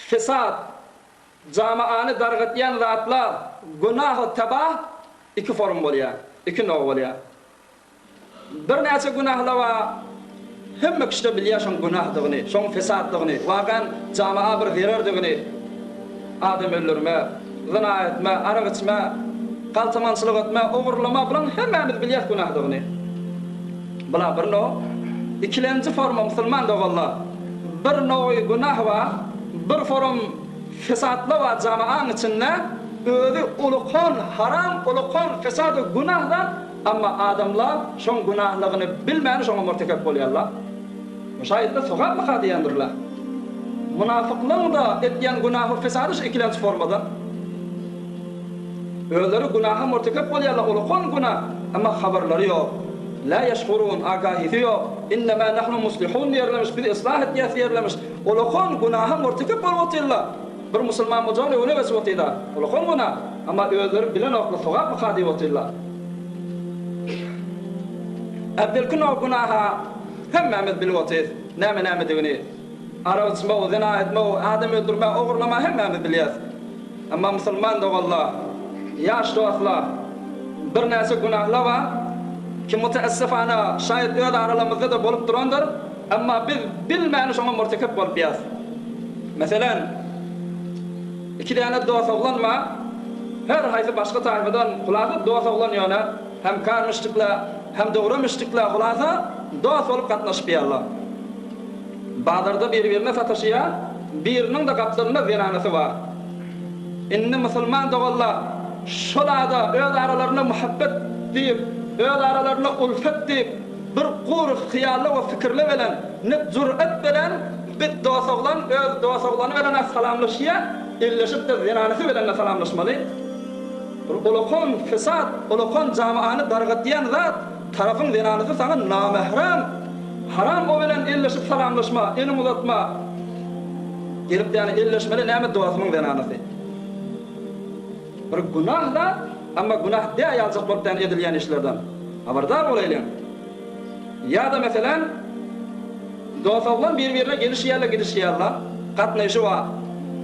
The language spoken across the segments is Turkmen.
Fesat, jamaany dargatýan zatlar, günah-u tebah iki forum bolýar, iki nog bolýar. Birnäçe günahlar bar, hemme kişi-de bilýär şoň günahdygyny, şoň fesatdygyny, wakan jamaa bir zererdigini, adam öldürme, zyna etme, arak içme, galtamançylyk etme, ogurlama, bulaň hemmämiz bilýäs günahdygyny. Bula bir nog. Ikilenji forma musulman doganlar, bir nogy günah bar, bir forum fesatlar bar jamaaň içinde, özi ulukan haram, ulukan fesat we günah zat, Emma adamlar şoň günahlygyny bilmän şoňa murtekep bolýarlar. Bu şaýytlar sogapmyka diýendirler. Munafyklaryň-da etýän günahy fesady şu ikilenç formada. Özleri günaha murtekep bolýarlar, ulakan günah, emma habarlary ýok. Lä ýeşgurun, agahisi ýok. Innemä nahnu muslihun diýerlermiş, biz yslah etýäs diýerlermiş. Ulakan günaha murtekep bolup otyrlar. Bir musulman boljagyny öňüne geçip otyda. Ulakan günah, emma özleri bilenoklar, sogapmyka diýip otyrlar. Äwwelki nowg günaha hemmämiz bilip otyrys, näme-nämedigini. Arak içmegi, zyna etmegi, adam öldürmegi, ogurlamagy hemmämiz bilýäris. Emma musulman doganlar, ýaş dostlar, birnäçe günahlar bar ki, müteessifana, şaýat öz aralarymyzda-da bolup durandyr, emma biz bilmän şoňa murtekep bolupýas. Meselen, Iki däne dos oglan bar. Her haýsy başga taýfadan, hulasa dos oglan ýöne hem kar müşdikle, hem dogry müşdikle, hulasa dos bolup gatnaşypýarlar. Bazarda bir-birine sataşýar, biriniň-de gapdalynda zenanasy bar. Indi musulman doganlar şol ada öz aralarynda muhabbet diýip, öz aralarynda ulfet diýip, Bir gury hyýally we pikirli bilen, ne jür'et bilen bir dosoglan öz dosoglany bilen-ä salamlaşýa, elleşip-de zenanysy bilen-de salamlaşmaly. Bir ulakan fesat, ulakan jamaany dargatýan zat, tarapyň zenanysy saňa namährem, haram o bilen elleşip salamlaşma, eliň uzatma. Gelip ýany elleşmeli näme dosumyň zenanysy. Bir günah zat, emma günah dä ýaljak bolup dän edilýän işlerden habardar bolaýlyň. Ýa-da meselem, dos-oglan bir-birine gelişýärler, gidişýärler, gatnaýşy bar.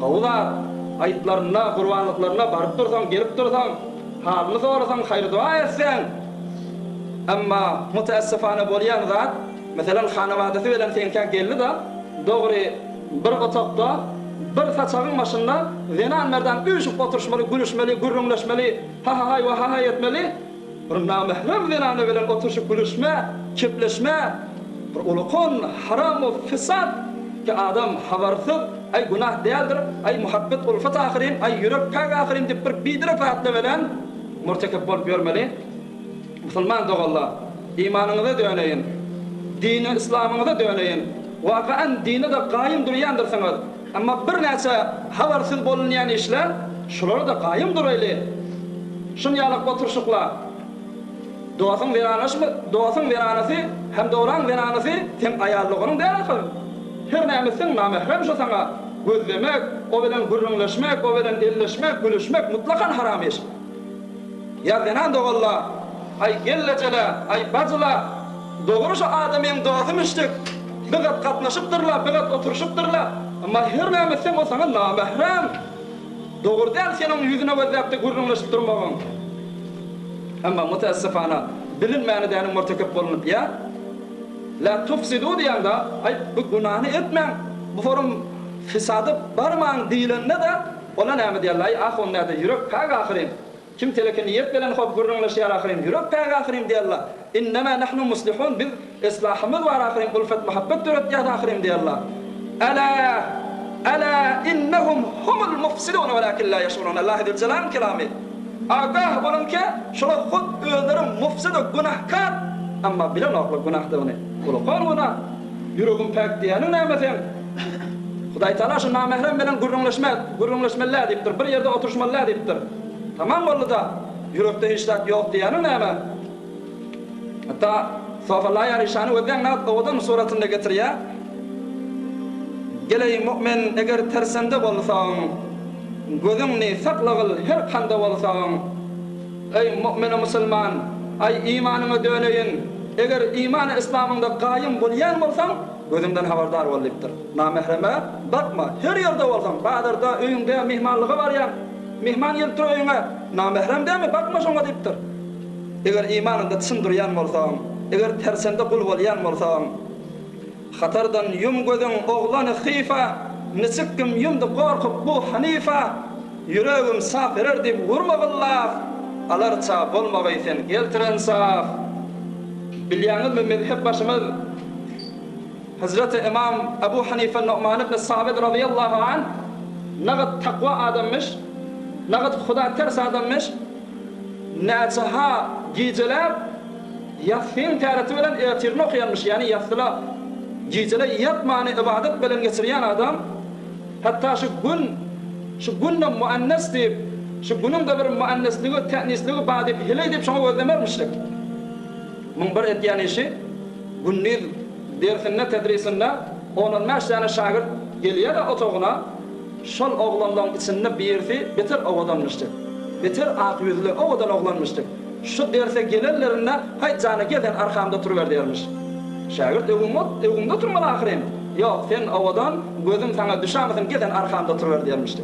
Gowy zat. Aýytlarynda, gurbanlyklarynda baryp dursaň, gelip dursaň, halyny sorasaň, haýyr-doga etseň. Emma müteessifana bolýan zat, meselem, hanabadasy bilen seňkä geldi-de, dogry, Bir otagda, bir saçagyň başynda zenan-merdan üýşüp oturyşmaly, gülüşmeli, gürrüňleşmeli, ha-ha-haý we ha-haý etmeli. Bir namährem zenana bilen oturyşyp gülüşme, kepleşme bir ulakan haram we fesat ki adam habarsyz, aý günah däldir, aý muhabbet ulfet ahyryn, aý ýürek päk ahyryn diýip bir biderek zatlar bilen murtekep bolup ýörmeli. Musulman doganlar, imanyňyza döneýin, dini yslamyňyza döneýin. Wakaan dine-de gaýym durýandyrsyňyz. Emma birnäçe habarsyz bolunýan işler, şulara-da gaýym duraýly. Şunýalak oturyşyklar. Dosuň zenanaşmy, dosuň zenanasy hem dograň zenanasy seň aýal doganyň däl ahyr. Her näme etseň namährem şo saňa. Gözlemek, o bilen gürrüňleşmek, o bilen elleşmek, gülüşmek mutlakan haram iş. Ýa zenan doganla, aý gelnejele, aý bajyla, dogry şu adamyň dosty müşdük, bigat gatnaşypdyrla, bigat oturyşypdyrla, emma her näme etseň o saňa namährem. Dogry däl sen oň ýüzüne gözläpde gürrüňleşip durmagyň. Emma müteessifana bilinmäni däniň murtekep bolunyp ýa La tufsidu diýende, aý bu günäni etmäň, bu forum fisada barmaň diýlende-de, Ola näme diýerlaý, ahun näde, ýürek päk ahyryn. Kim teleke niýet bilen hop gürrüňleşýär ahyryn, ýürek päk ahyryn diýerla. Innemä nahnu muslihun, biz islahymyz bar ahyryn, ulfet-muhabbet döretýäs ahyryn diýerla. Älä, älä innehum humul mufsidun welakin la ýeşurun, Allahy Züljelalyn kelamy. Agah boluň ki, şolar hut özleri mufsid we günahkar, emma bilenoklar günahdygyny. Ulakan günah. Ýüregim päk diýýäniň näme seň? Hudaýtagala şu namährem bilen gürrüňleşme, gürrüňleşmeli däl diýipdir, bir ýerde oturyşmaly däl diýipdir. Tamam boldy-da, ýürekde hiç zat ýok diýýäniň näme? Hatda Sofallaýar işany gözleň nagt owadan suratynda getirýär. Geleý mu'min eger tersende bolsaň, Gözüňni saklagyl her kanda bolsaň. Eý mu'mini musulman, aý imanyňa döneýin, eger imany yslamyňda gaýym bolýan bolsaň, Gözüňden habardar bol diýipdir. Namähreme bakma. Her ýerde bolsaň, bazarda, öýüňde, myhmanlyga barýaň, myhman gelip dur öýüňe, namährem dälmi, bakma şoňa diýipdir. Eger imanyňda çyn durýan bolsaň, eger tersende gul bolýan bolsaň, Hatardan ýum gözüň oglany hyfa, Niçik kim ýumdy gorkup bu Hanyfa, Ýüregim sap erer diýip urmagyl laf, Alarça bolmagaý sen geltir ynsaf. Bilýäňizmi mezhep başymyz Hezreti Ymam Ebu Hanyfa Nu'man ibn Sabit razyýallahu anh nagyt takwa adammyş, nagyt Huda ters adammyş, näçe-ha gijeläp, Ýassyň täreti bilen ertirini okaýanmyş, ýagny ýassyla gijele ýatmany ybadat bilen geçirýän adam, hatda şu gün, şu günde muannes diýip, şu günüň-de bir muannesligi, tänisligi bar diýip, heleý diýip şoňa gözlemermişdik. Muň bir edýän işi, gündiz dersinde, tedrisinde on-on bäş däne şagirt gelýär-de otagyna, şol oglanlaryň içinde birisi beter owadanmyşdyk. Beter ak ýüzli, owadan oglanmyşdyk. Şu derse gelenlerinde, Haý, jana, gel sen arkamda oturyber diýermiş. Şägirt, Öňüňde, öňüňde oturmaly ahyryn. Ýok, sen owadan, gözüm saňa düşämesin, gel sen arkamda oturyber diýermişdi.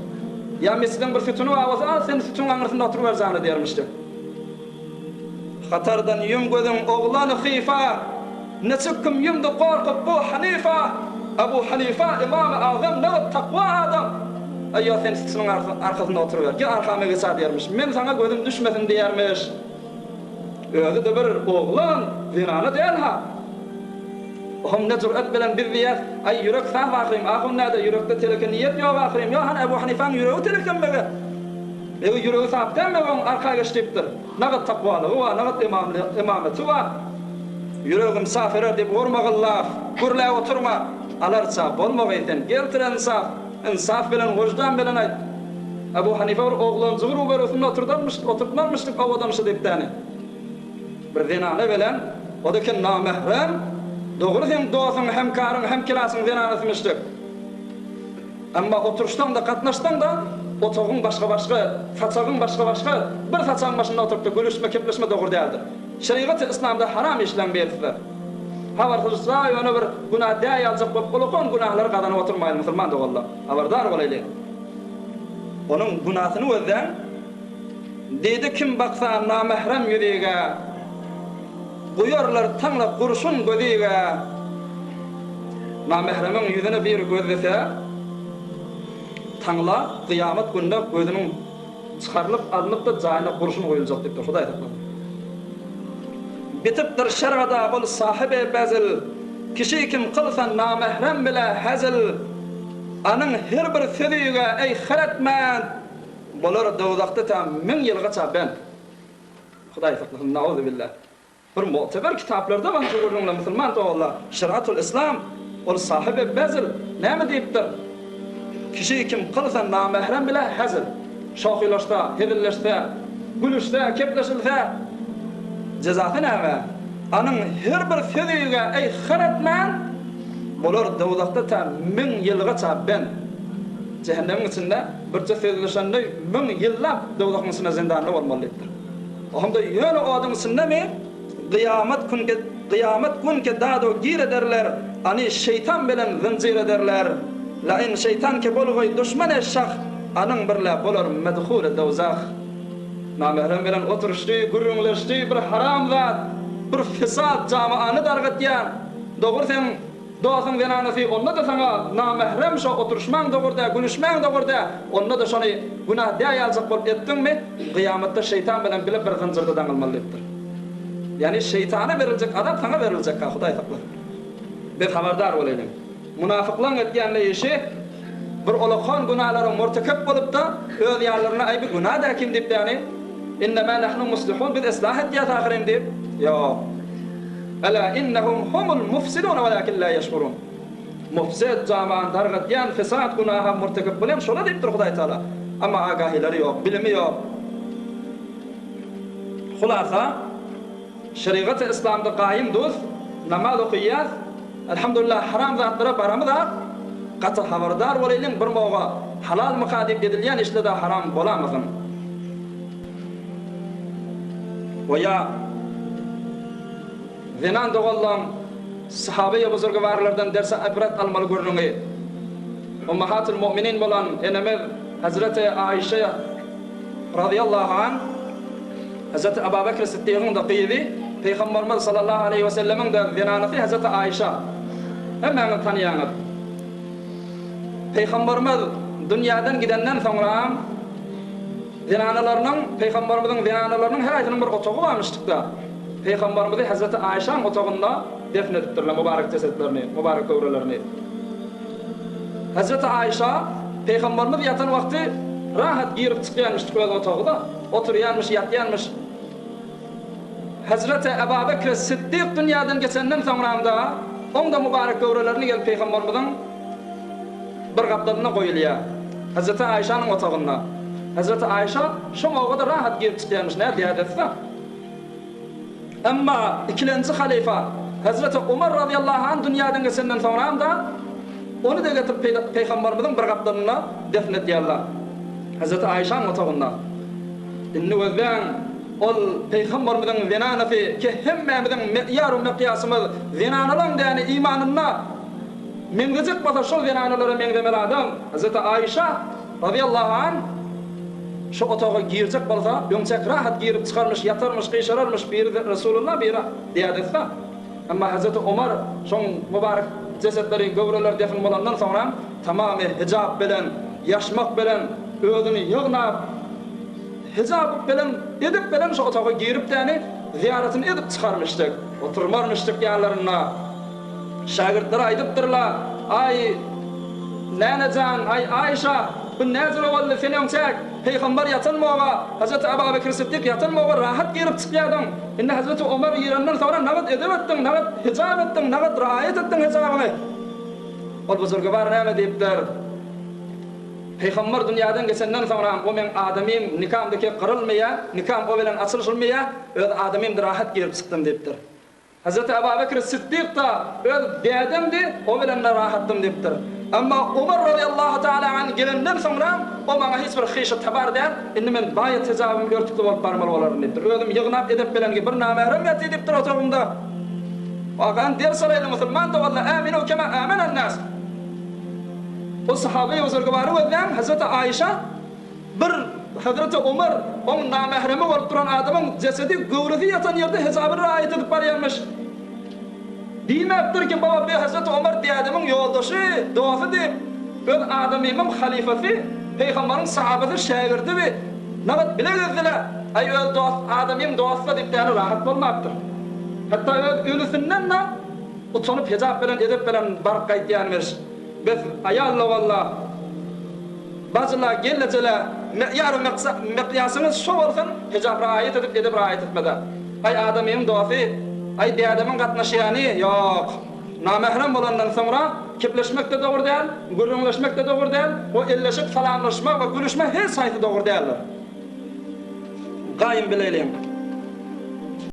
Ýa mesjidiň bir sütüni bar bolsa, al, sen sütüniň aňyrsynda oturyber jana diýermişdi. Hatardan ýum gözüň oglan hyfa, Niçik kim ýumdy gorkup bu Hanyfa, Ebu Hanyfa Ymamy Agzam nagt takwa adam. Aý ýok sen sütüniň arkasynda oturyber, gel arkama geç-ä diýermiş. Men saňa gözüm düşmesin diýermiş. Özi-de bir oglan, zenana däl-ha. Ohm ne jür'et bilen biz diýýäs, aý ýürek saf ahyryn, ahun näde ýürekde teleke niýet ýok ahyryn, ýok hany Ebu Hanyfaň ýüregi telekemi meger? Eger ýüregi sap däl meger oň arka geç diýipdir. Nagat takwalygy bar, nagat ymamety bar. Ýüregim saf erer diýip urmagyl laf, gürläp oturma, alarça bolmagaý sen, geltir ynsaf, ynsaf bilen, wyždan bilen aýt. Ebu Hanyfa bir oglanjygy ruberusynda oturdanmyş, oturtmarmyşdyk owadan şu diýip däni. Bir zenana bilen, o-da kim namährem, dogry seň dosuň, hemkaryň, hemklasyň zenanasymyşdyk. Emma oturyşsaň-da, gatnaşsaň-da, otagyň başga-başga, saçagyň başga-başga, bir saçagyň başynda oturyp-da gülüşme, kepleşme dogry däldir. Şerigaty yslamda haram işleň birisidir. Habarsyzja ýöne bir günä däý aljak bolup ulakan günahlary gazanyp oturmaýly musulman doganlar. Habardar bolaýly. Onuň günasyny gözläň. Diýdi kim baksa namährem ýüzige, Guýarlar taňla gurşun gözige. Namähremiň ýüzüne biri gözlese, Taňla kyýamat günde gözüniň çykarylyp alnyp-da jaýyna gurşun guýuljak diýipdir. Hudaý saklasyn. Bitipdir şergada ol sahyby bezl, Kişi kim kylsa namährem bile hezil, Anyň her bir sözüge eý hiretmend, Bolar dowzahda ta müň ýylgaça bent. Hudaý saklasyn nauzubilla. Bir mu'teber kitaplarda bar şu gürrüňler musulman doganlar. Şeriatul islam ol sahyby bezl näme diýipdir? Kişi kim kylsa namährem bile hezil. Şohylaşsa, hezilleşse, gülüşse, kepleşilse jezasy näme? Anyň her bir sözüge eý hyr etmän bolar dowzahda ta müň ýylgaça bent. Jähennemiň içinde Birje sözleşende müň ýyllap dowzahyň içinde zindanda bolmaly diýipdir. Onda ýöne oduň içindemi gyýamat günki gyýamat günki dadu gir ederler, any şeýtan bilen zynjyr ederler. Lain şeýtan ki bolgaý duşmane şah, anyň birle bolar medhule dowzah. Namährem bilen oturyşdy, gürrüňleşdi, bir haram zat, bir fesat jamaany dargatýan. Dogry seň Dostuň zenanasy onda-da saňa namährem şo oturyşmaň dogry dä, gülüşmäň dogry dä, onda-da şony günah dä ýaljak bolup etdiňmi, gyýamatda şeýtan bilen bile bir zynjyrda daňylmaly diýipdir. Ýagny şeýtana beriljek azap saňa beriljek-ha, Hudaý saklasyn. Biz habardar bolaýlyň. Munafyklaň etýän işi bir olakan günalaryň murtekep bolup-da, öz ýanlarynda aý bi günah dä kim diýip ýagny, Innemä nahnu muslihun biz yslah etýäs ahyryn diýip, ýok. Ela innehum humul mufsidun welakin la ýeş'urun. Mufsid, jamany dargatýan, fesat, günaha murtekip bolýan şolar diýipdir Hudaý Tagala. Emma agahylary ýok, bilimi ýok. Hulasa, şerigaty yslamda gaýym dus, namaz okaýas, Elhamdulillah haram zatlara baramyzak, gaty habardar bolaýlyň bir moga halalmyka diýip edilýän işlerde haram bolamasyn. We ýa zenan doganlaň. Sahabeýi buzurgywarlardan derse ybrat almaly gürrüňi. Ummahatul mu'minin bolan enemiz Hezreti Aişe razyýallahu anh, Hezreti Aba Bekr Siddigyň-da gyzy, Pygamberimiz sallallahu aleýhi we sellemiň-de zenanasy Hezreti Aişe. Hemmäňiz tanaýaňyz. Pygamberimiz dünýäden gidenden soňra zenanalarynyň, Pygamberimiziň zenanalarynyň her haýsynyň bir otagy barmyşdyk-da. Pygamberimizi Hezreti Aişaň otagynda defn edipdirler mübarek jesetlerini, mübarek göwrelerini. Hezreti Aişa Pygamberimiz ýatan wagty rahat girip çykýanmyşdyk öz otagyda, oturýanmyş, ýatýanmyş. Hezreti Eba Bekre Siddik dünýäden geçenden soňramda oň-da mübarek göwrelerini gelip Pygamberimiziň bir gapdalynda goýulýar. Hezreti Aişanyň otagynda. Hezreti Aişa şoň oga-da rahat girip çykýanmyş, nä dädesi-da. Emma ikilenji halyfa Hezreti Omar razyýallahu anh dünýäden geçenden soňram-da ony-da getirip Pygamberimiziň bir gapdalynda defn edýärler. Hezreti Aişaň otagynda. Indi gözläň, ol Pygamberimiziň zenanasy ki hemmämiziň meýar-u mekýasymyz zenanalaň däni imanynda meňzejek bolsa şol zenanalara meňzemeli adam Hezreti Aişa Razyýallahu anh, şu otaga girjek bolsa, öňçäk rahat girip çykarmyş, ýatarmyş, gyşararmyş, biri Resulullah, biri dädesi-da. Emma Hezreti Omar şoň mübarek jesetleri, göwreleri defn bolandan soňra tamamy hijap bilen, ýaşmak bilen, özüni ýygnap, hijap bilen, edep bilen şu otaga girip däni zyýaratyny edip çykarmyşdyk, oturmarmyşdyk ýanlarynda. Şägirtleri aýdypdyrlar, Aý, Näne jan, aý, Aýşa, bu näjüre boldy, sen öňçäk, pygamber ýatan moga, Hezreti Aba Bekir Siddik ýatan moga rahat girip çykýadyň. Indi Hezreti Omar girenden soňra nagt edep etdiň, nagt hijap etdiň, nagt raýat etdiň hijabyňy. Ol buzurgybar näme diýipdir? Pygamber dünýäden geçenden soňra o meň adamym, nikam deke gyrylmaýar, nikam o bilen açylyşylmaýar, öz adamymdy rahat girip çykdym diýipdir. Hezreti Aba Bekr Siddik-da öz dädemdi, o bilen-de rahatdym diýipdir. Emma Omar razyýallahu taala anh gelenden soňra, o maňa hiç bir hyşy tabar däl, indi men baýat hijabym örtükli bolup barmaly bolaryn diýipdir. Özüm ýygnap edep bilen bir namährem ýatyr diýipdir otagymda. Wakadan ders alaýly musulman doganlar, Äminu kema amenen nas. O sahabeýi buzurgywary gözläň, Hezreti Aişa Bir Hezreti Omar, oň namähremi bolup duran adamyň jesedi, göwresi ýatan ýerde hijabyny raýat edip barýarmyş. Diýmäpdir ki, baba, bi Hezreti Omar dädemiň ýoldaşy, dosty diýip, öz adamymyň halyfasy, pygambaryň sahabasy, şägirdi bi, nagt bile gezdiler. Aý, öz dost, adamym dosty diýip däli rahat bolmapdyr. Hatda öz ölüsinden-de utanyp hijap bilen, edep bilen baryp gaýtýanmyş. Biz aýal walla. Bajyla, gelnejele, meýar mekýasyňyz şo bolsun, hijap raýat edip, edep raýat etmede. Aý adamyň dosty, aý dädemiň gatnaşýany, ýok. Namährem bolandan soňra kepleşmek-de dogry däl, gürrüňleşmek-de dogry däl, o elleşip salamlaşma we gülüşme hiç haýsy dogry däldir. Gaýym bileýliň.